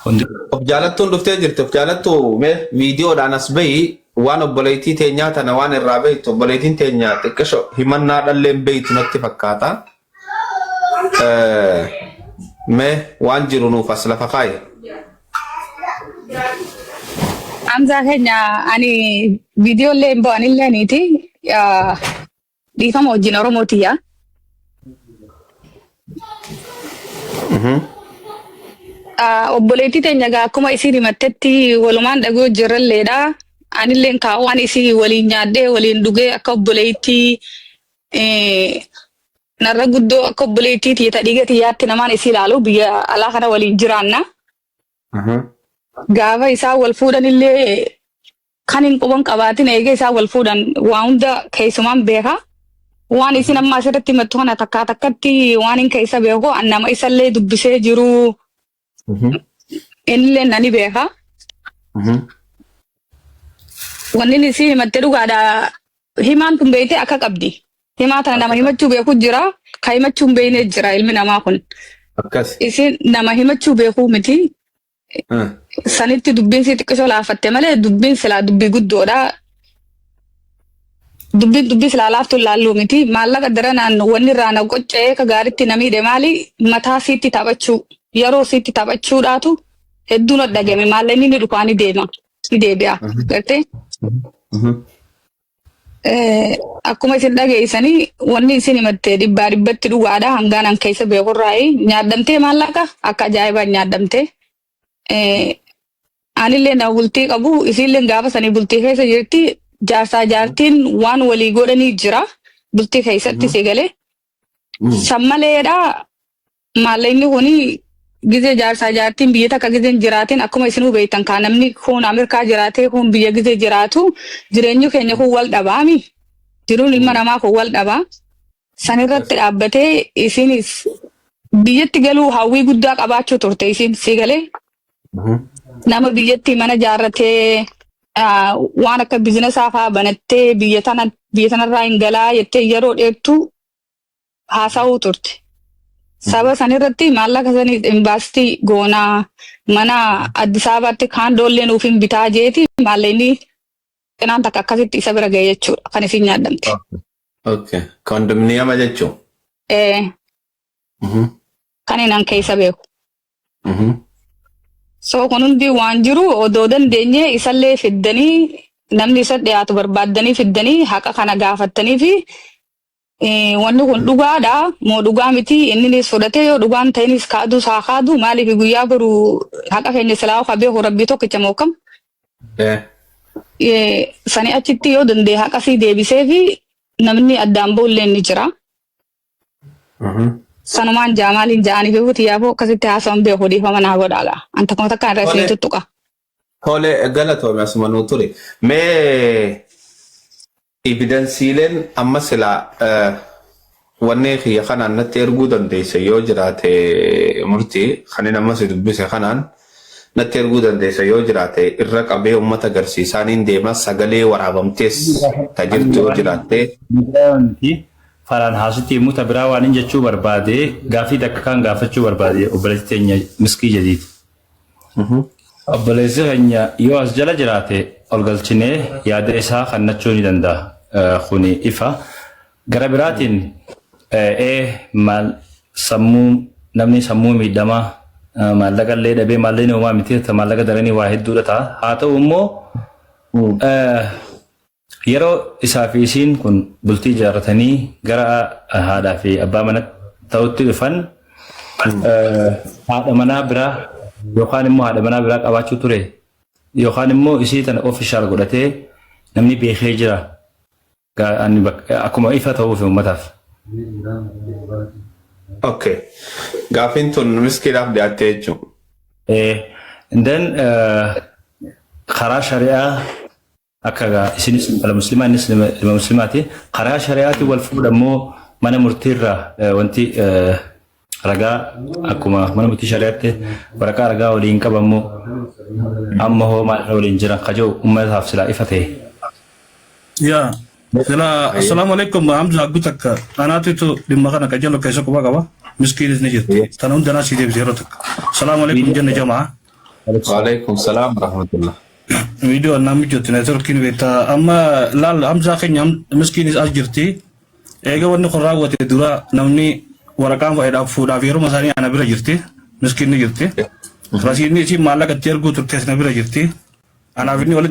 Hundi Of jaalattuun dhuftee jirti. Of jaalattuu mee viidiyoodhaan as bahi waan obboleettii teenyaa tana waan irraa beektu obboleettiin teenya xiqqisho himannaa dhalleen beektu natti fakkaata. Eh, Mee waan jiru nuuf as lafa kaayi. Hamzaa keenya ani viidiyoo illee hin ba'an illee niiti. Dhiifama wajjin Oromoo tiyya. Obboleettii teenya egaa akkuma isiin himattetti walumaan dhaguu jirralleedha. Anilleen kaa'u waan isii waliin nyaadhee waliin dhugee akka obboleettii narra guddoo akka obboleettii tiyya ta dhiiga tiyyaatti namaan isii ilaalu biyya alaa kana waliin jiraanna. Gaafa isaan wal fuudhanillee kan hin quban qabaatin eega isaan wal fuudhan waa hunda keessumaan beeka. Waan isin amma asirratti himattu kana takkaa takkatti waan hin keessa beeku an nama isallee dubbisee jiru innillee nani beeka. Wanni inni isii himatte dhugaadha. Himaan kun beeytee akka qabdi. Himaa tana nama himachuu beeku jira. Ka himachuu hin beekne jira ilmi namaa kun. Akkas. Isin nama himachuu beekuu miti. Sanitti dubbiin sii xiqqisoo laafatte malee dubbiin silaa dubbii guddoodha. Dubbiin dubbii silaa laaftuun laalluu miti. Maallaqa daranaan wanni irraa na qocca'ee ka gaaritti na miidhe maali mataa siitti taphachuu yeroo siitti taphachuudhaatu hedduu na dhagame maallaqni ni dhufaa ni deema ni deebi'a. Gartee? Akkuma isin dhageessanii wanni isin himatte dhibbaa dhibbatti dhugaadha hangaan an keessa beekurraayi nyaadhamtee maallaqa akka ajaa'ibaan nyaadhamte. Anillee na bultii qabu isiillee gaafa sanii bultii keessa jirti jaarsaa jaartiin waan walii godhanii jira bultii keessatti si galee. San maleedha maallaqni kun gizee jaarsaa jaartiin biyya takka gizeen jiraatin akkuma isinuu beektan kaa namni kun Ameerikaa jiraatee kun biyya gizee jiraatu jireenyi keenya kun wal dhabaami. Jiruun ilma namaa kun wal dhabaa. San irratti dhaabbatee isinis biyyatti galuu hawwii guddaa qabaachuu turte isin si galee nama biyyatti mana jaarratee waan akka bizinesaa fa'aa banattee biyya tana biyya tanarraa hin galaa jettee yeroo dheertuu haasa'uu turte. Saba san irratti maallaqa sanii imbaastii goonaa mana Addis Ababaatti kaan doollee nuuf hin bitaa jeeti maallaqni xinaan takka akkasitti isa bira ga'e jechuudha kan isin nyaadhamte. Okay. Kondominiyeema jechuun. Kan hin an keessa beeku. So kun hundi waan jiru odoo dandeenye isallee fiddanii namni isa dhiyaatu barbaaddanii fiddanii haqa kana gaafattanii fi wanni kun dhugaadha moo dhugaa miti inninis fudhatee yoo dhugaan ta'inis kaadus haa kaadu maaliif guyyaa boru haqa keenya silaa ka beeku rabbii tokkicha moo kam sani achitti yoo danda'e haqa sii deebisee fi namni addaan ba'ullee ni jira. Sanumaan jaa maaliin ja'anii fi tiyyaafuu akkasitti haasawan beeku dhiifama naa godhaa. An takkuma takkaan irra isinii tuttuqa. Tole galatoomi asuma nuu ture. Mee evidensiileen amma silaa wannee kiyya kanaan natti erguu dandeessa yoo jiraate murtii kanin amma si dubbise kanaan natti erguu dandeessa yoo jiraate irra qabee uummata agarsiisaa niin deema sagalee waraabamtees ta jirtu yoo jiraatte. Miti Faraan haasitti himuu ta biraa waan hin jechuu barbaade gaaffii takka kan gaafachuu barbaade obboleessi teenya miskii jadiiti. Obboleessi keenya yoo as jala jiraate ol galchinee yaada isaa kannachuu ni danda'a. Kuni ifa. Gara biraatiin ee maal sammuu namni sammuu miidhamaa maallaqa illee dhabee maallaqni homaa miti maallaqa daranii waa hedduudha ta'a. Haa ta'u immoo Yeroo isaa fi isiin kun bultii ijaarratanii gara haadhaa fi abbaa mana ta'utti dhufan haadha manaa biraa yookaan immoo haadha manaa biraa qabaachuu ture yookaan immoo isii tana official godhatee namni beekee jira. Ani akkuma ifa ta'uuf uummataaf. Okay. Gaaffiin tun miskiidhaaf dhiyaattee jechuudha. Then karaa shari'aa Akka egaa isinis intala muslimaa innis ilma muslimaati. Karaa shari'aatiin wal fuudha immoo mana murtiirraa wanti ragaa akkuma mana murtii shari'aatti waraqaa ragaa waliin qabammoo amma hoo maal irra waliin jiran kaja'u ummataaf silaa ifa ta'e. Yaa sila assalaamu alaikum Hamza Abdu takka anaatitu dhimma kana qajeeloo keessa quba qaba miskiinis ni jirti tana hundanaa sii deebise yeroo takka assalaamu alaikum jenne jamaa. Waalaikum salaam rahmatullah. Viidiyoo annaa mijjotti neetworkiin beektaa. Amma laal Hamzaa keenya miskiinis as jirti. Eega wanni kun raawwate dura namni waraqaan fa'eedhaaf fuudhaaf yeruma isaanii ana bira jirti. Miskiin ni jirti. Rasiidni isiin maallaqa itti erguu turtes na bira jirti. Anaaf inni walitti